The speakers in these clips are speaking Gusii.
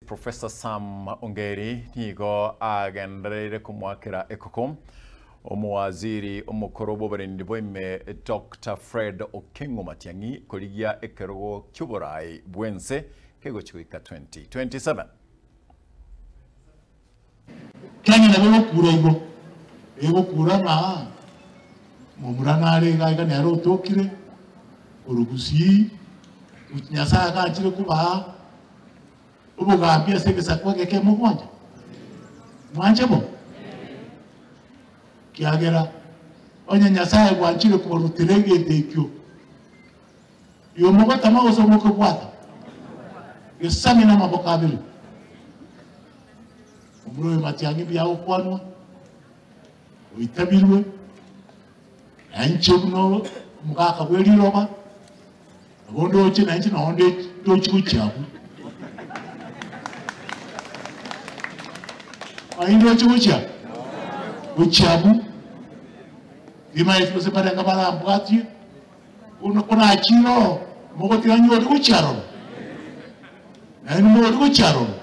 Professor Sam Ongeri nigo agendereire komoakera ekoko Omowaziri omokoro bw'oborendi bwaime Doctor Fred Okengo Matiang'i korigia ekerogo ki'oborai bw'ense kegochia goika 2027. Kenya nabo egokura igo, egokura ng'a momura nare iga iga nere otokire korwa Gusii, Nyasaye aganchire kobaa obogambi ase egesaku eke kemogwancha. Mwanche bo? Ekiagera onye Nyasaye bwanchire kobarutera egento ekio, igo mogotama gose mokebwata, gesame namaboko abere. Omura oyo matiang'i mbuya agokwanwa, oitabirwe, na inche buna omogaka bwe riroba, nabo ndoche na inche nonde ndochi gochia abwo. Aye ndochi gochia gochia abwo, timanyeti gose mbarenge barambwatie, bono konachire oo, mogotiga nyori gochia aroro, naende mori gochia aroro.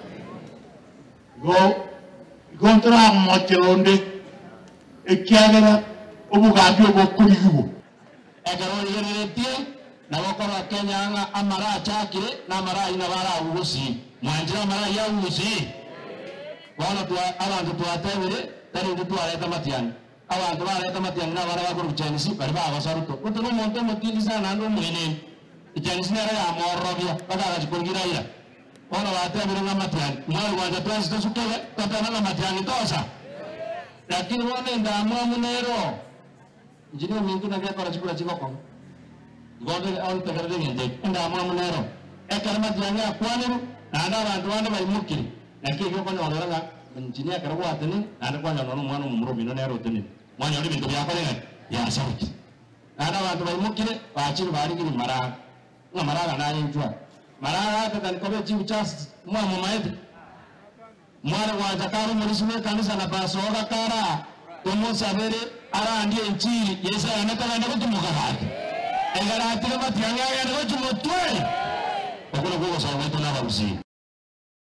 Igo igo ntoramochere onde, ekiagera obogambi obo okorigigwa. Ekero origereretie, nabo okorora Kenya ng'a amara achakire, na amara ayio nabo aragwe gusii. Mwanchire amara ayio agwe gusii? Bono twa abanto twatebire, tari intwe twareta amatiang'i. Abanto bareta amatiang'i nabana bakorokwa Gen Z, baria bagosa Ruto. Ruto nomonto omotindi sana naende omoenenu. Gen Z nero yamororobia, mpaka agachia korigia Raila. Bono batebire ng'a amatiang'i, mware gwancha twensi tosukere, totebe ng'a amatiang'i tosa. Lakini bono endamwamu nero oo. Inche nominto naki ekora chikura chigokong'a. Igo ontegerere egento eke, endamwamu nero oo. Ekero matiang'i akwanirwe, naende abanto bande baimokire, naki ekio okonyorera ng'a inche ekero gwatenenire, naende kwanyora nonya omwana omomura omino nere otenenire. Mwanyora ebinto biakorire ng'aki? Biasarokire. Naende abanto baimokire, bachire barigirie maraga. Ng'a maraga naye inchwa. Maraga atetani koba echiuchasi mwamomaete. Mware gwancha kare omorisia bw'ekanisa na basoga kare aa, tomosabere arandie enchiri Yeso aye tagende gotumoka gaki. Ekero atiga matiang'i agende gochia motwe. Okwo nakwo ogosaba gwaito nabagusii.